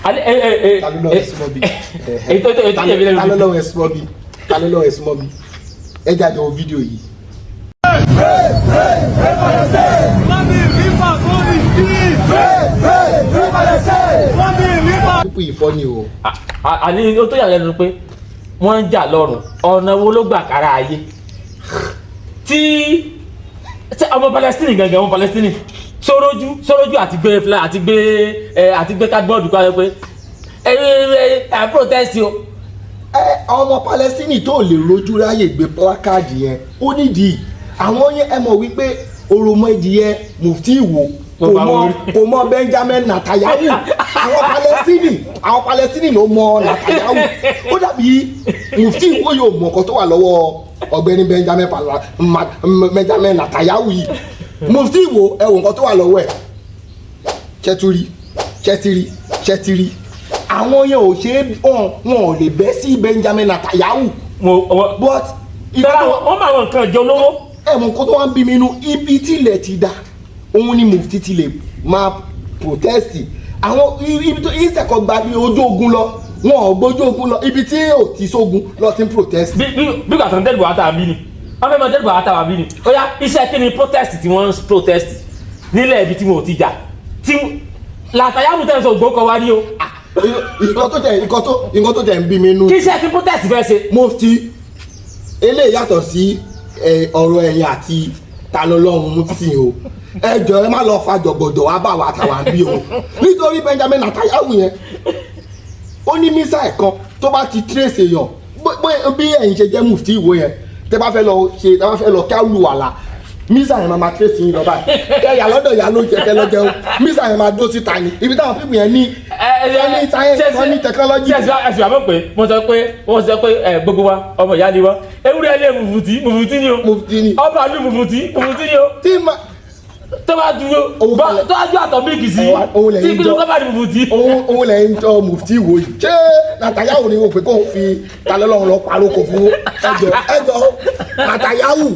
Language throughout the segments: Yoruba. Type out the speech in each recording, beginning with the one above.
Alẹ́ ẹ ẹ ẹ Ta ló lọ́wọ́ ẹ súnmọ́ bí? Èyí tó yẹ mí lẹ́nu. Ta ló lọ́wọ́ ẹ súnmọ́ bí? Ta ló lọ́wọ́ ẹ súnmọ́ bí? Ẹ jáde wo fídíò yìí. Pípù ìfọ́ ni o. Àní ó tó yà lẹ́nu pé wọ́n ń jà lọ́rùn, ọ̀nà wo ló gbà kára ayé tí tí ọmọ Palestine gangan, ọmọ Palestine sórójú sórójú àti gbé fly àti gbé ẹ àti gbé cardboard kọ́ ẹ pé ẹ ẹ ẹ protest o. Ẹ ọmọ Palestine tó lè rojú ráyè gbé placard yẹn, ó nídìí àwọn yẹn. Ẹ mọ̀ wípé oromọdìyẹ Mufti Ìwò kò Mo bá mọ wọn rí. Kò mọ Benjamin Netanyahu. Àwọn Palestine ló mọ Netanyahu. Ó dàbí Mufti Ìwò yóò mọ nǹkan tó wà lọ́wọ́ ọ̀gbẹ́ni Benjamin Netanyahu yìí. Mufti Ìwò, ẹ wò nǹkan tó wà lọ́wọ́ ẹ̀. Ṣẹ́túrí ṣẹ́tìrí ṣẹ́tìrí, àwọn yẹn ò ṣe é, wọn ò lè bẹ́ sí Benjamin Netanyahu. Mo wọ́n But tẹ́lá wọ́n máa wọn nǹkan jẹ olówó. Ẹ mọ nǹkan tó wá ń bí mi inú, ibi tí ilẹ̀ ti dá òun ni Mufti ti lè máa protest. Àwọn ibi tó ìsẹ̀kọ̀ gba bí ojú ogun lọ, wọn ò gbójú ogun lọ, ibi tí ò ti sógun lọ ti ń protest. Bí gbàtàn ń dẹ́rù wàhálà bí ni wọ́n fẹ́ máa dẹ́rù wàhálà bí ni. Ó yá, iṣẹ́ kí ni protest tí wọ́n ń protest nílẹ̀ ibi tí wọn ò ti jà tí Netanyahu tẹ̀ ń sọ ògbó wá ní o? Nǹkan tó tẹ̀ ń bí mi inú. Kí iṣẹ́ kí protest fẹ́ ṣe? Mufti, eléyìí yàtọ̀ sí ọ̀rọ̀ ẹ̀yìn àti ta lọ́lọ́run sí o. Ẹ jọ̀ọ́, ẹ má lọ fa jọ̀gbọ̀dọ̀ wá bá wa tàwa bí o, nítorí Benjamin Netanyahu yẹn, ó ní missile kan tó bá ti trace èèyàn. Bí ẹ̀yin ṣe jẹ́ Mufti Ìwò yẹn, tẹ́ bá fẹ́ lọ ṣe, tẹ́ bá fẹ́ lọ kí á lù wàlà, missile yẹn máa trace yín lọ báyìí. Kẹ́ yà lọ́dọ̀ yà ló jẹ, kẹ́ lọ jẹun, missile yẹn máa dó síta ni. Ibi táwọn people yẹn ní, wọ́n ní science, wọ́n ní technology. Ṣe ẹsùn àmọ́ pé wọ́n sọ pé ẹ gbogbo wa ọmọ ìyá ni wọ́n. Ewúrẹ́ ilé Mufti, Mufti ni o. Mufti ni. Ọba ìlú Mufti, Mufti ni o. Tí ma Tó bá dúró Owó kalẹ̀. tó bá dúró àtọ̀ mílíkì sí Òun lẹ̀ tí ń kí ló jọ. kọ́ bá di Mufti. Òun lẹ̀ ń jọ Mufti Ìwò yìí. Ṣé Netanyahu ni wọ́n pé kó fi talọ́lọ́run lọ paroko fún? Ẹjọ́ ẹjọ́, Netanyahu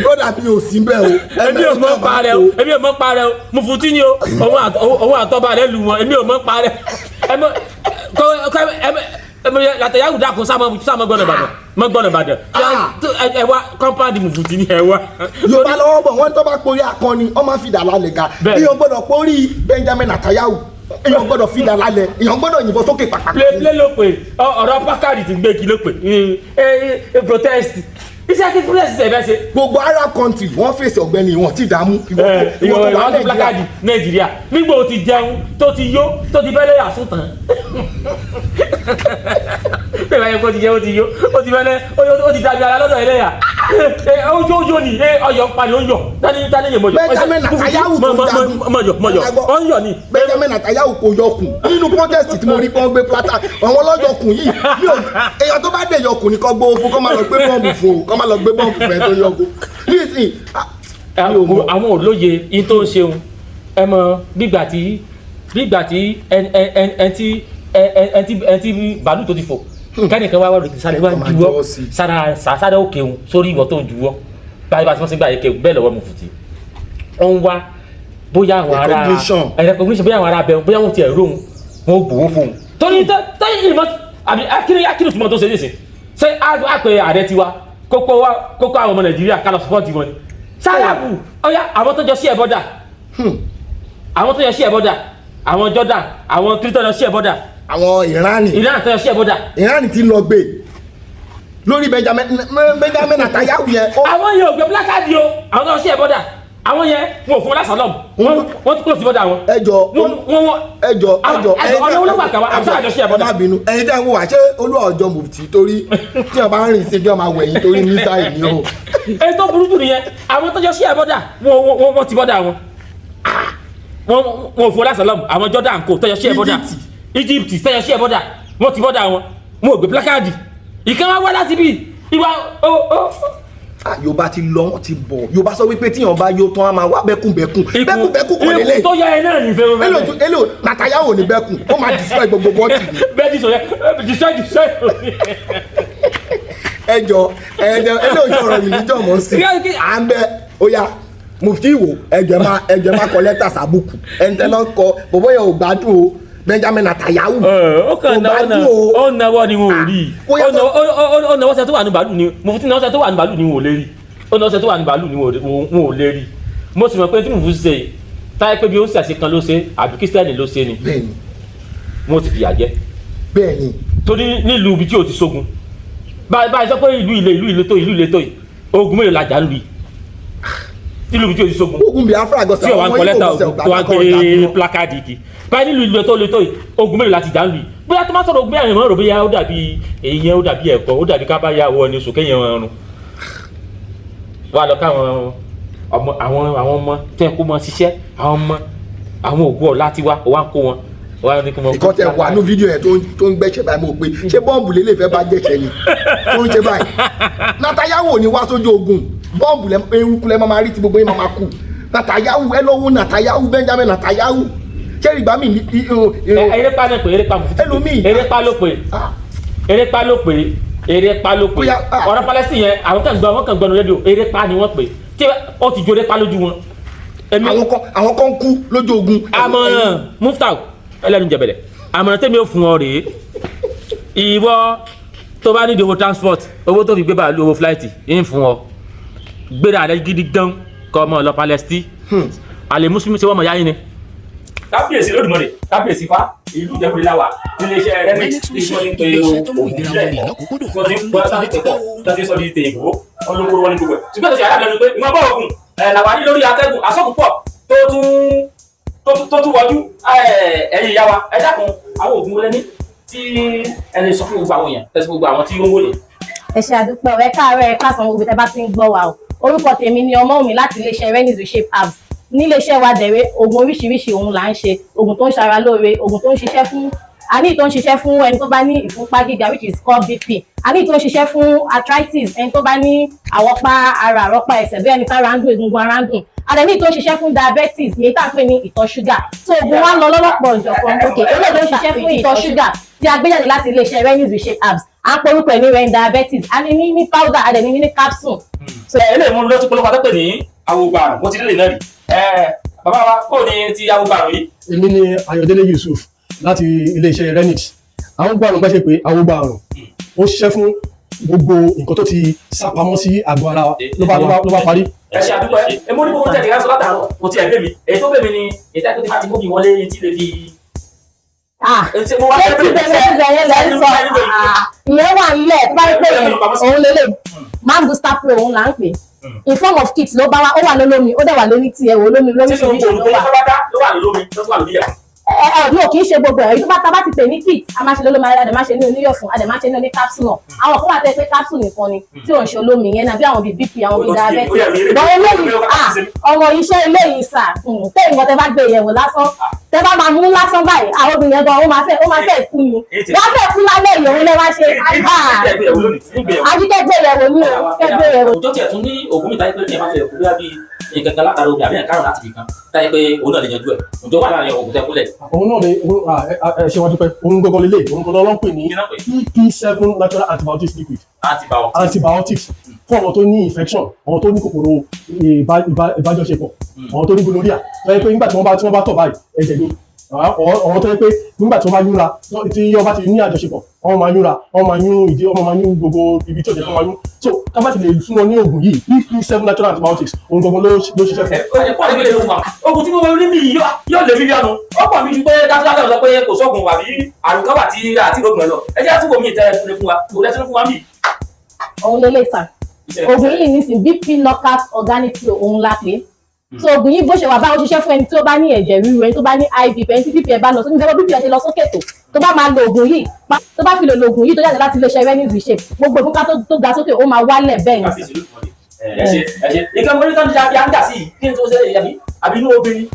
broda bí o sí bẹ́ẹ̀ o. Èmi ò mọ̀ pa rẹ o, èmi ò mọ̀ pa rẹ o. Mufti ni o, òun àtọ́ba rẹ lù wọ́n. Èmi ò mọ̀ pa rẹ. Ẹ mọ̀ kọ́ kọ́ ẹ mọ̀ ẹ mọ̀ Netanyahu dákun, sáà sáà mọ̀ gbọ́dọ̀ Ìbàdàn, mọ̀ gbọ́dọ̀ Ìbàdàn. Ẹ wá compound Mufti ni ẹ wá. Yorùbá lọ́wọ́ bọ̀, wọ́n tó bá porí akọni, wọ́n máa fi dà lálẹ́ ga. Bẹ́ẹ̀. Èèyàn gbọ́dọ̀ porí Benjamin Netanyahu, èèyàn gbọ́dọ̀ fi dà lálẹ́, èèyàn gbọ́dọ̀ yìnbọn sókè pàpà. Plé plé ló pè ọ̀rọ̀ placard ti gbé kí ló pè ẹ ẹ protest, iṣẹ́ kí protest ṣe fẹ́ ṣe. Gbogbo Arab country wọ́n fèsì ọ̀gbẹ́ni, wọn ti dààmú. Ìwọ tó Ìwọ wà ìwọ Nàìjíríà. Placard Nàìjíríà nígbà ó ti jẹun tó ti yó tó ti bẹ́lẹ̀ yàsùn tán, bẹ́ẹ̀ báyẹn kó ti jẹun, ó ti yó, ó ti bẹ́lẹ̀, ó ti dàbí ara lọ́dọ̀ ẹlẹ́yà. Ó yó ni ọyọ̀ ń pani, ó ń yọ̀ dání dání yẹ mọ̀yọ̀. Benjamin Netanyahu tó jagun. Mọ̀yọ̀ mọ̀yọ̀, ó ń yọ̀ ni. Benjamin Netanyahu kò yọkùn nínú protest tí mo rí pé wọ́n gbé placard. Àwọn ọlọ́yọkùn yìí mi ò, èèyàn tó bá dé yọkùn ni kò gbówó fún, kó má lọ gbé bọ́ǹbù fún o, kó má lọ gbé bọ́ǹbù fún ẹ tó yọkùn nísìnyí. Ah, mi ò mọ̀. Àwọn olóye yín tó ń ṣeun, ẹ mọ bígbà tí ẹ tí ẹ tí ẹ tí bàálù tó ti fò, kẹ́nìkan wá wá lókè sálẹ̀ wá Kó máa juwọ́ juwọ́ sí. Sára sára òkè òun sórí ìwọ tó ń juwọ́ báyìí bá ti wọ́n sí gbà yẹ kéwù bẹ́ẹ̀ lọ́wọ́ Mufti ó ń wá bóyá àwọn ará Recognition. Recognition, bóyá àwọn ará bẹ̀rù, bóyá wọn ti ẹ̀ róhun wọn ò gbowó fóun torí torí ìmọ̀ àbí akíní akíní túmọ̀ tó ṣe nísìn. Ṣé á pè ààrẹ tiwa kókó wa, kókó àwọn ọmọ Nàìjíríà ká lọ support wọn ni sáyàbù ọyá àwọn tó jọ sí ẹ̀ border, àwọn tó jọ sí ẹ̀ border, àwọn Jordan, àwọn tó jọ sí ẹ̀ border. Àwọn Irani. Iran tó jọ sí ẹ̀ border. Irani ti lọ gbé lórí Benjamin Netanyahu yẹn. Àwọn yẹn ò gbé placard o. Àwọn tó jọ sí ẹ̀ border, àwọn yẹn wọn ò fún wọn l'asylum, wọ́n tún close border wọn. Ẹjọ. Wọ́n Ẹjọ ẹjọ. Ọ̀nà olówó àkàwà àti àjọṣe Ẹ ẹ̀ border. má bínú, ẹ̀yin tẹ́ ń wò wá, ṣé olúwa ọjọ́ Mufti torí tí wọ́n bá ń rìn sí kí wọ́n máa wẹ̀yìn torí missile ni o. Èyí tó burú jù nìyẹn. Àwọn tó jọ sí ẹ̀ border, wọ́n ti border wọn, wọ́n ò fún wọn l'asylum. Àwọn Jordan kò tó jọ sí ẹ̀ border, Egypt tó jọ sí ẹ̀ border, wọ́n ti border wọn, wọn ò gbé placard. Ìkan wá wá láti bí ìwà ó. Ah, Yorùbá ti lọ, wọ́n ti bọ̀. Yorùbá sọ wípé tíyàn bá yó tán, á máa wá bẹ́kùnbẹ́kùn. Bẹ́kùnbẹ́kùn kò lélẹ̀. Ikú tó yẹ ẹ náà nífẹ̀ẹ́ wọn. Èlò èlò Netanyahu ní bẹ́kùn, ó máa destroy gbogbo bọ́ọ̀tì ni. Bẹ́ẹ̀ ti sọ yẹ destroy destroy. Ẹjọ ẹjọ, eléyìí ọ̀rọ̀ religion mọ̀ sí à ń bẹ. Ó yá, Mufti Ìwò, ẹjọ ẹ má kọ lẹ́tà sábùkù ẹni tẹ́ lọ́ kọ bọ̀bọ̀ yẹn ò gbádùn o. Benjamin Netanyahu. Ó kàn náwó náà, ó náwó ni wọn ò rí. Ó náwó sẹ tó wà ní bàálù ni mo fi náwó sẹ tó wà ní bàálù ni wọn ò lè rí. Ó náwó sẹ tó wà ní bàálù ni wọn ò lè rí. Mo sì mọ̀ pé tí mo fi ṣe táyé pé bí ó ṣàṣe kan ló ṣe àbí Kírísítẹ́nì ló ṣe ni, wọn ti fìyà jẹ. Torí nílùú ibi tí o ti sógun báyìí sọ pé ìlú ilé ìlú ìletò ìlú ìletò yìí, ogun mélòó la jà ń lu yìí nílùú ibi tí o ti sógun? Ogun Biafra gọ́sẹ̀. Tí o wà ń kọ lẹ́tà ogun tó wà ń gbé placard kì báyìí nílùú ìletò ìletò yìí, ogun mélòó la ti jà ń lu yìí? Bóyá tó má sọ̀rọ̀ ogun bí àwọn èèyàn rò bóyá ó dàbí èèyàn, ó dàbí ẹ̀kọ́, ó dàbí kábàáyà wọ ni sòkè yẹn ọrùn wà lọ káwọn ọmọ àwọn ọmọ tẹ́ kó mọ ṣiṣẹ́, àwọn ọmọ àwọn ògùn ọ̀la tiwa wà ń kó wọn wà ní kí wọ́n. Ìkọ́ tẹ wà ní fídíò yẹn tó ń gbẹ́sẹ̀ báyìí, mo pé ṣé bọ́ǹbù lélẹ̀ fẹ́ bá jẹ̀ṣẹ̀ ni tó ń ṣe báyìí? Netanyahu ò ní wá sójú ogun, bọ́ǹbù lẹ eruku lẹ máa rí tí gbogbo yín máa kú. Netanyahu, ẹ lọ́wọ́ Netanyahu, Benjamin Netanyahu, ṣé ìgbà mi. Erépa náà pé erépa mo fi ẹlòmíì. Erépa ló pè, erépa ló pè, erépa ló pè. Ọ̀rọ̀ Palestine yẹn, àwọn kan gbọ́, àwọn kan gbọ́ ní rédíò, erépa ni wọ́n pè tí ó ti ju erépa lójú wọn. Àwọn kan kú lójú ogun. Àmọ̀ràn Muftau ẹlẹ́nu jẹ̀bẹ̀lẹ̀, àmọ̀ràn tẹ́mi ò fún ọ rèé: ìwọ tó bá nídìí owó transport, owó tó fi gbé bàálù, owó flight ń fún ọ, gbéra rẹ gidi gan kọ́ ọmọ lọ Palestine. Àlè mùsùlùmí ṣe wọ́n mọ̀ yáyín ni. Kábíyèsí Lódùmarè, kábíyèsí fa ìlú Ìjẹ̀bú la wà níléeṣẹ́ Renix tí wọ́n ti ń pe oògùn ìbílẹ̀ ẹ̀kọ́ tí wọ́n ti ń gbọ́ sáà tẹ̀kọ̀ tí wọ́n ti sọ di tèèbó wọn ló kúrò wọn ní gbogbo ẹ̀. Ṣùgbọ́n tó ṣe àyàlẹ́nu pé ìwọ̀n bá oògùn ẹ̀ làwárí lórí atẹ́gùn asọ́kùn pọ̀ tó tún wọjú. Ẹ̀yin ìyá wa, ẹ dákun, àwọn oògùn wọlé ní tí ẹ lè sọ fún gbogbo àwọn èèyàn tẹsí gbogbo àwọn tí ó ń wòye? Ẹ ṣe àdúpẹ́. Ẹ káàárọ̀, ẹ káàsán, gbogbo tẹ́ bá ti ń gbọ́ wa o. Orúkọ tèmi ni Ọmọ́wùnmí láti iléeṣẹ́ Renix Reshape Herbs. Níléeṣẹ́ wa dẹ̀rẹ́, oògùn oríṣiríṣi òun là ń ṣe: oògùn tó ń ṣara lóore, oògùn tó ń ṣiṣẹ́ fún, a ní tó ń ṣiṣẹ́ fún ẹni tó bá ní ìfúnpá gíga, which is called BP, a ní tó ń ṣiṣẹ́ fún arthritis, ẹni tó bá ní àwọ̀pá ara, àrọ́pá ẹsẹ̀, bí ẹni tára ń dùn, egungun ara ń dùn. A dẹ̀ ní tó ń ṣiṣẹ́ fún diabetes, ní tá à ń pè ní ìtọ̀ ṣúgà. So oògùn wa ń lọ lọ́lọ́pọ̀ ìjọ̀kan. Ok, eléyìí tó ń ṣiṣẹ́ fún ìtọ̀ ṣúgà tí a gbé jáde láti iléeṣẹ́ Renix Reshape Herbs, à ń porúkọ ẹ̀ ní ren diabetes. A ní ní powder, a dẹ̀ ní ní capsule. So eléyìí mú lọ́tún polówó àtọ́pẹ̀ ní awogbarùn, mo ti rí lè náà rí. Bàbá wa, kò ní ti awogbarùn yìí? Èmi ni Ayọ̀délé Yusuf láti iléeṣẹ́ Renix. Àwọn gbàrún bá ṣe pé àwọn gbàrún ó ṣiṣẹ́ fún gbogbo nǹkan tó ti sápamọ́ sí àgọ́ ara wa, ló bá parí. Ẹ ṣe àdúgbò ẹ. Ẹ mo ní gbogbo tẹ̀lé ká sọ látàárọ̀ kò tiẹ̀ bẹ́ mi. Èyí tó bẹ́ mi ni èyí tó ti máa ti mú mi wọlé tí lè fi. Ṣé ti bẹ̀rẹ̀ bẹ̀rẹ̀ lẹ́ ń sọ? Ìyẹn wà nílẹ̀. Tó bá rí pé òun lélẹ̀, Man Booster Pro òun là ń pè. In form of kit ló bá wá, ó wà lólómi, ó dẹ̀ wà lóní tiẹ̀ wò lómi lóríṣiríṣi ló wà. Ló wà lólómi, ló wà lórí ẹ̀. Ẹ ẹ no, kì í ṣe gbogbo ẹ̀. Tó bá ta bá ti pè ní kit, a máa ṣe lólómi, a dẹ̀ máa ṣe ní oníyọ̀fun, a dẹ̀ máa ṣe ní oní capsule náà. Àwọn kan wà tẹ́ pé capsule nìkan ni tí ò ń ṣe olómi yẹn náà, bí àwọn bíi BP, àwọn bíi diabetes. Bọ́n eléyìí, ah, ọmọ iṣẹ́ eléyìí sà tẹ́ nǹkan tẹ́ bá gbé yẹ̀wò lásán, tẹ́ bá máa mú lásán báyìí, àwọn obìnrin yẹn gan ó máa fẹ́ kú ni, wọ́n fẹ́ kú lálẹ́ yìí. Òun lè wá ṣe àbíkẹ́ gbé yẹ̀wò ní o, kẹ́ gbé yẹ̀wò. Òjò tiẹ̀ tún ní ògùn mi táyé pé ní ẹ bá fẹ́ kú bí nǹkan kan látara omi àbí nǹkan karùn-ún láti ibìkan táyé pé òun náà lè yanjú ẹ̀, òjò wà láàrin ògùn tẹ́ kúlẹ̀. Òun náà ni ẹ ṣe wájú pé òun gbọ́ngàn lélẹ̀, òun gbọ́ngàn ló ń pè ní Kí náà pè? EP7 natural antibiotics liquid. Antibiotics. Antibiotics fún àwọn tó ní infection, àwọn tó ní kòkòrò ìbájọṣepọ̀, àwọn tó ní gonorrhea tó yẹ pé nígbà tí wọ́n bá tọ̀ báyìí ẹ̀jẹ̀ ni, àwọn tó yẹ pé nígbà tí wọ́n bá yúnra, tí wọ́n bá ti ní àjọṣepọ̀, wọ́n máa yúnra, wọ́n máa yún ìdí, wọ́n máa yún gbogbo ibi tí ò jẹ́ kó máa yún. So ká bá ti lè fún wọn ní oògùn yìí, EP7 natural antibiotics, òun gangan ló ṣiṣẹ́ fún. Ẹ kọ́ àdébílẹ̀ ló wà. Ogun tí mo rí mi yìí yóò lé mílíọ̀nù. Ó pọ̀ mi ju pé dájúdájú sọ pé kò sóògùn àbí àrùn kan wà tí àti ìrógùn ẹ̀ lọ. Ẹ jẹ́ àtúwò mi ìtẹ́rẹ̀ fún wa, kò lẹ́tún fún wa mí. Òun lélẹ̀ sà, oògùn yìí nísìn, BP Knockout Organic Pro òun la pè é. So oògùn yìí bó ṣe wà báwo ṣiṣẹ́ fún ẹni tí ó bá ní ẹ̀jẹ̀ ríru, ẹni tó bá ní high BP, ẹni tí BP ẹ̀ bá lọ sókè. Nígbà BP ẹ̀ ṣe lọ sókè tó tó bá máa lo oògùn yìí, tó bá fi lè lo oògùn yìí tó jáde láti iléeṣẹ́ Renix Reshape, gbogbo ìfúnpá tó ga sókè ó máa wálẹ̀ bẹ́ẹ̀ ni. Ẹ ṣe, ẹ ṣe. Nǹkan mo ní tán ti ṣe àbí à ń dà sí yìí, kí ni tó ṣe àbí àbí inú obìnrin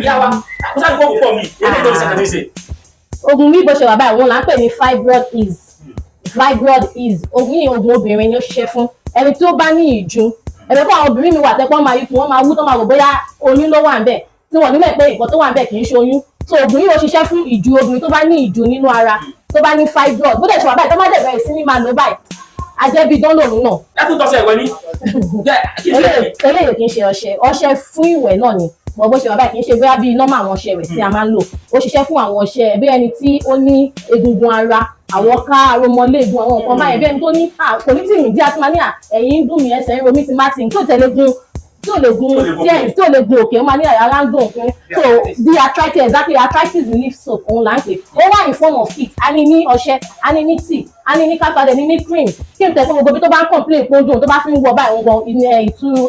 ìyá wa kó sáré kó pọ̀ mi èyí tó ṣe kàtí ṣe. Oògùn yìí bó ṣe wà báyìí, òun là ń pè ní fibroid ease. Fibroid ease, oògùn yìí, oògùn obìnrin ni ó ṣiṣẹ́ fún ẹni tí ó bá ní ìju. Ẹ̀rọ fún àwọn obìnrin mi wà tẹ́pọ́n máa yípo, wọ́n máa wú, tó máa rò bóyá oyún ló wà ń bẹ̀, tí wọ́n nílẹ̀ pé nǹkan tó wà ń bẹ̀ kì í ṣe oyún. So oògùn yìí ó ṣiṣẹ́ fún ìju obìnrin tó bá ní ìju nínú ara, tó bá ní fibroid. Bó dẹ̀ ṣe wà báyìí, tó má dẹ̀ bẹ̀rẹ̀ sí ní máa lò báyìí, ajẹ́bí dán lòun náà. Ẹkún tọ́sẹ̀ ìwẹ̀ ni kí n ṣe? Eléyìí kì í ṣe ọṣẹ, ọṣẹ fún ìwẹ̀ náà ni. Bọ̀ bó ṣe wà báyìí, kì í ṣe bóyá bíi normal àwọn ọṣẹ ìwẹ̀ tí a máa ń lò. Ó ṣiṣẹ́ fún àwọn ọṣẹ bí ẹni tí ó ní egungun ara, àwọn ká aromọléegun, àwọn nǹkan báyẹn, bí ẹni tó ní kò ní tì mí dí àti máa ní ẹ̀yìn ń dùn mí, ẹsẹ̀ ń ro mí, ti má ti ń tó tẹ̀lé gun, tí ò lè gun Tí ò lè gun díẹ̀, tí ò lè gun òkè, ó máa ní ara ń dùn òkun. So the arthritis, exactly, arthritis relief soap òun là ń pè. Ó wà in form of kit. A ní ní ọṣẹ, a ní ní tea, a ní ní capsule, a ní ní cream. Kí n tẹ̀ fún gbogbo ibi tó bá ń complain pé ó dùn, tó bá fi ń wọ báyìí, òun gan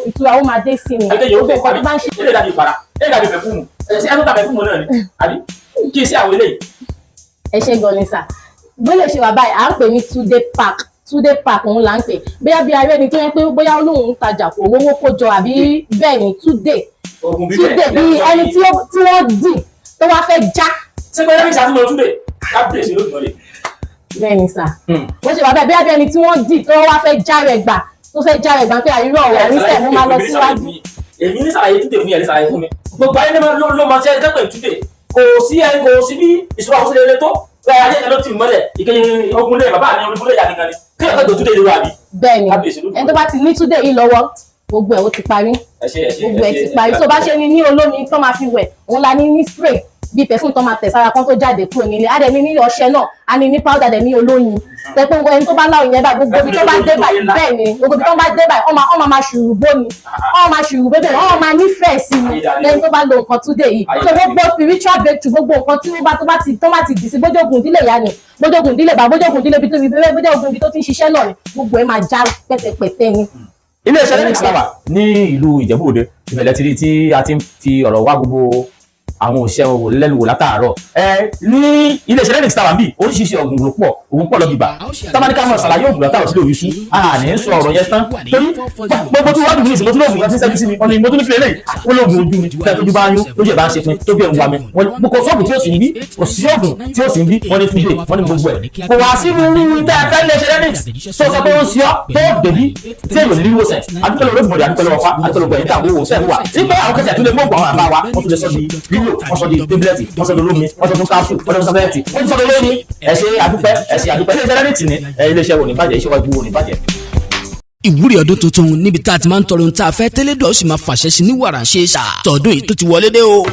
ìtura ó máa dé sí ni. Ẹgbẹ́ yóò Gbogbo fẹ́ nǹkan tó bá ń ṣe. Ilé dàbí ìpara, ilé dàbí perfume. Ẹ tó ta perfume náà ni àbí kí n sí àwọn eléyìí? Ẹ ṣe gan ni sà. Bó lè ṣe wà báyìí, à ń pè ní Today Park. Today Park òun là ń pè. Bóyá bí arẹ ni tó yẹ pé bóyá olóhùn ń tajà, kò rówó kó jọ, àbí bẹ́ẹ̀ ni Today. Oògùn bíbẹ̀. Today bí ẹni tí wọ́n dì tó wá fẹ́ já. Ṣé pé ẹni ṣàtúnmọ̀ Today kábíyèsí lódùmarè. Bẹ́ẹ̀ ni sà. Bó ṣe wà báyìí, bóyá bí ẹni tí wọ́n dì tó wá fẹ́ já rẹ̀ gbà, tó fẹ́ já rẹ̀ gbà pé àìrọ̀ ọ̀rọ̀ níṣẹ́ mo máa lọ síwájú. Èmi ní sàlàyé Today fún yẹn, ní sàlàyé fún mi. Gbogbo ayé ló máa ṣe ẹni tẹ́pẹ̀ Today. Kò sí ẹni, kò sí bí ìṣúra òṣèlú lè tó bẹ́ẹ̀. Ayé ẹ ló ti mọ́lẹ̀ ìkẹyìn ogun lé bàbá mi, ogun lé ìyá mi kan ni kí ẹ̀ka tó Today lè wà bí. Bẹ́ẹ̀ ni. Kábíyèsí lódùmarè. Ẹni tó bá ti ní Today yìí lọ́wọ́, gbogbo ẹ̀ ó ti parí. Ẹ ṣe, ẹ ṣe. Gbogbo ẹ̀ ti parí. Tó bá ṣe ní ní olómi tó máa fi wẹ̀, òun la ní ní spray bíi perfume tó máa tẹ̀ sára kan tó jáde kúrò nílé. Á dẹ̀ ní ní ọṣẹ náà, á ní ní powder, dẹ̀ ní olóyin tẹ́pẹ́. Gbogbo ẹni tó bá láwọn yẹn báyìí, gbogbo ibi tó bá dé báyìí, bẹ́ẹ̀ ni, gbogbo ibi tó bá dé báyìí, wọ́n máa ṣùrù bó ni, wọ́n máa ṣùrù bébè, wọ́n máa nífẹ̀ẹ́ sí ni lẹ́yìn tó bá lo nǹkan Today yìí. So gbogbo spiritual breakthrough, gbogbo nǹkan tí wọ́n bá tó bá ti dì sí, bójógun ìdílé ìyá ni, bójógun ìdílé bàbá, bójógun ìdílé ibi tó ibi bójógun ibi tó ti ń ṣiṣẹ́ náà ni, gbogbo ẹ̀ máa já pẹ́tẹpẹ́tẹ ni. Iléeṣẹ́ Lenix Lava ní ìlú Ìjẹ̀bú Òde ìbẹ̀lẹ̀ ti rí tí a ti ń fi ọ̀rọ̀ wá gbogbo àwọn òṣìṣẹ́ wọn wò lẹ́nu wò látàárọ̀. Ẹ ní iléeṣẹ́ Lenix Lava bíi oríṣiríṣi ọ̀gùn ló pọ̀, ògùn pọ̀ lọ bìbà. Tábánikà mọ̀ ṣàlàyé ògùn látàrọ̀ sílé òyìṣú, a ní sọ ọ̀rọ̀ yẹn tán, torí gbogbo tí wọ́n dùn ní ìsìn. Mo tún lóògùn kan tí sẹ́físì mi, wọ́n ní mo tún ní fìlẹ̀ lẹ́yìn. Wọ́n lóògùn ojú mi fẹ́ẹ́ tójú bá ń yún, lójú ẹ̀ bá ń ṣe pin tó bí ẹ̀ ń wa mi. Wọ́n kò sóògùn tí ó sì ń bí, kò sí òògùn tí ó sì ń bí. Wọ́n ní Túnde, wọ́n ní gbogbo ẹ̀ kò wá sí irú tẹ́ ẹ fẹ́ lè ṣe Lenix tó sọ pé ó ń ṣe ọ́ tó dèbí tí èèyàn ní ìwòsàn. Adúpẹ́ lọ́wọ́ Olódùmarè, adúpẹ́ lọ́wọ́ fa, adúpẹ́ lọ́wọ́ ẹ̀yìn tàbí òwòsàn wà nígbà àwọn kẹsẹ̀ tó lè mú ògùn àwọn àbá wa. Wọ́n tún lè sọ di lílò, wọ́n sọ di tablet, wọ́n sọ di olómi, wọ́n sọ di capsule, wọ́n sọ di sọ́fẹ́ẹ̀tì, wọ́n sọ di olómi. Ẹ ṣé adúpẹ́, ẹ ṣé adúpẹ́. Iléeṣẹ́ Lenix ní iléeṣẹ́ wo ní bàjẹ́, iṣẹ́ wájú wo ní bàjẹ́. Ìwúrí ọdún tuntun níbi tá a ti máa ń tọrọ ohun tá a fẹ́ tẹ́lẹ̀ dọ̀, ó sì máa fàṣẹ sí ní wàrà ṣe é sà. Tọdún yìí tó ti wọlé dé o.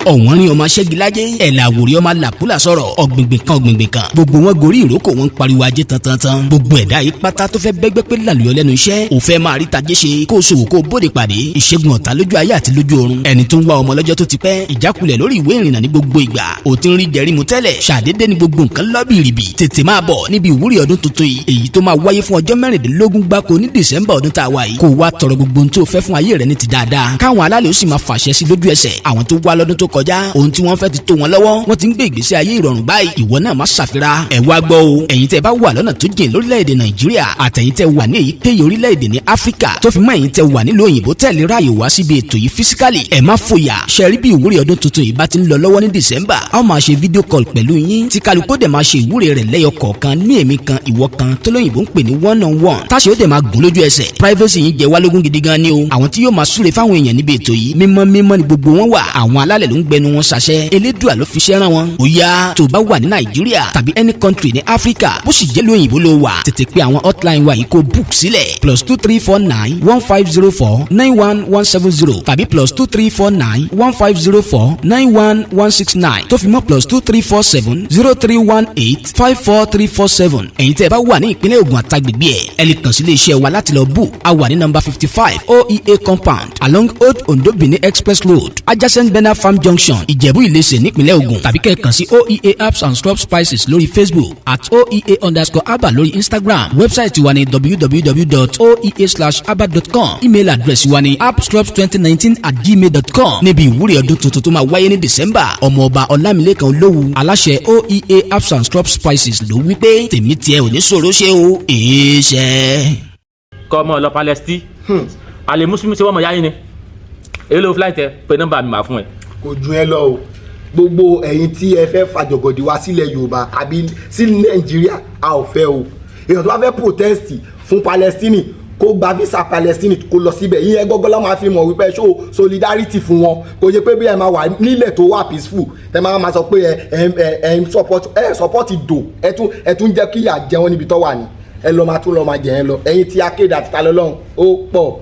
Ọ̀wọ́n rí ọmọ aṣẹ́gilájẹ́ ẹ̀là, àwòrí ọmọ làkúlà sọ̀rọ̀ ọ̀gbìngbìn kan, ọ̀gbìngbìn kan, gbogbo wọn gorí ìrókò, wọn ń pariwo ajé tantantan. Gbogbo ẹ̀dá yìí pátá tó fẹ́ bẹ́gbẹ́ pé làlùyọ lẹ́nu iṣẹ́, ò fẹ́ máa rí tajé ṣe, kó o ṣòwò, kó o bóde pàdé ìṣègùn ọ̀tá lójú ayé àti lójú ọ̀run, ẹni tó ń wá ọmọ lọ́jọ́ tó ti pẹ́, ìjákulẹ̀ lórí ìwé ìrìnnà ní gbogbo ìgbà, ò ti ń rí jẹrí mu tẹ́lẹ̀, ṣàdédé ní gbogbo nǹkan lọ́bìrìbì, tètè máa bọ̀ níbi ìwúrí ọdún tuntun yìí, èyí tó máa wáyé fún ọjọ́ 16 gbáko ní December ọdún tá a wà yìí, kó o wá tọrọ gbogbo ohun tó fẹ́ fún ayé rẹ ní ti dáadáa, káwọn alálẹ̀ ó sì máa fàṣẹ sí lójú ẹsẹ̀. Àwọn tó wá lọ́dún tó kọjá, ohun tí wọ́n fẹ́ ti tó wọn lọ́wọ́, wọ́n ti ń gbé ìgbésí ayé ìrọ̀rùn báyìí. Ìwọ náà má ṣàfira. Ẹ̀ wá gbọ́ o, ẹ̀yin tẹ́ bá wà lọ́nà tó jìn lórílẹ̀‐èdè Nàìjíríà, àtẹ̀yin tẹ́ wà ní èyíkéyìí orílẹ̀-èdè ní Áfíríkà, tó fi mọ́ ẹ̀yin tẹ́ wà nílùú òyìnbó tẹ̀lé ráàyè wá síbi ètò yìí physically, ẹ̀ má fòyà. Ṣe rí bí ìwúrí ọdún tuntun yìí bá ti ń lọ lọ́wọ́ ní December, a ó máa ṣe video call pẹ̀lú yín, tí kálukú dẹ̀ máa ṣe ìwúrí rẹ̀ lẹ́yọ kọ̀ọ̀kan ní èmi kan, ìwọ kan, tó lóyìnbó ń pè ní one on one, táṣe ó dẹ̀ máa gùn lójú ẹsẹ̀. Privacy yín jẹ wá lógún gidi gan ni o. Àwọn tí yóò máa súre fáwọn èèyàn níbi ètò yìí, mímọ́ mímọ́ ni gbogbo wọn wà. Àwọn alálẹ̀ ló ń gbẹnu wọn ṣàṣẹ, Elédùà ló fi ṣẹ́ rán wọn. Ó yá, tó bá wà ní Nàìjíríà tàbí any country ní Áfíríkà, bó sì jẹ́ lóyìnbó ló wà, tètè pé àwọn hotline wa yìí kó book sílẹ̀: +234 915 049 1170 tàbí +234 915 049 1169, tó fi mọ́ +234 703 185 4347. Ẹ̀yin tẹ́ ẹ bá wà ní ìpínlẹ̀ Ògùn àtàgbègbè ẹ̀, ẹ lè kàn sí iléeṣẹ́ wa láti lọ book. A wà ní number 55 OEA compound, along Old Ondo Benin Express Road, adjacent Bena Farm Junction, Ìjẹ̀bú Ìlẹsẹ̀, nípínlẹ̀ Ògùn, tàbí kẹ́ ẹ kàn sí OEA Herbs and Scrub Spices lórí Facebook, @oea_abba lórí Instagram. Website wa ní www.oea/abba.com. Email address wa ní appscrubs2019@gmail.com. Níbi ìwúrí ọdún tuntun tó máa wáyé ní December, Ọmọọba Ọlámilékan Olówù, aláṣẹ OEA Herbs and Scrub Spices, ló wí pé tèmi tiẹ̀ ò ní ṣòro ṣe o, èé ṣe. Kọ́ ọmọ lọ Palestine àlè mùsùlùmí ṣe wọ́n mọ̀ yáyín ni èyí ló flight ẹ pé nọ́mbà mi máa fún ẹ. Kò ju ẹ lọ o. Gbogbo ẹ̀yin tí ẹ fẹ́ fàjọgọ̀dì wá sílẹ̀ Yorùbá àbí sí Nàìjíríà, a ò fẹ́ o. Èèyàn tó bá fẹ́ protest fún Palestine, kó gba visa Palestine, kó lọ síbẹ̀. Ìyẹn gọ́gọ́ ló máa fi mọ̀ wípé show solidarity fún wọn. Kò yẹ pé bí ẹ máa wà nílẹ̀ tó wà peaceful, tẹ máa ma sọ pé ẹ ń support, ẹ support dò, ẹ tún jẹ́ kí ìyà jẹ wọ́n níbi tó wà ní. Ẹ lọ máa tún lọ máa jẹ ẹ lọ. Ẹ̀yin tí akéde àti talọ́lọ́run ó pọ̀.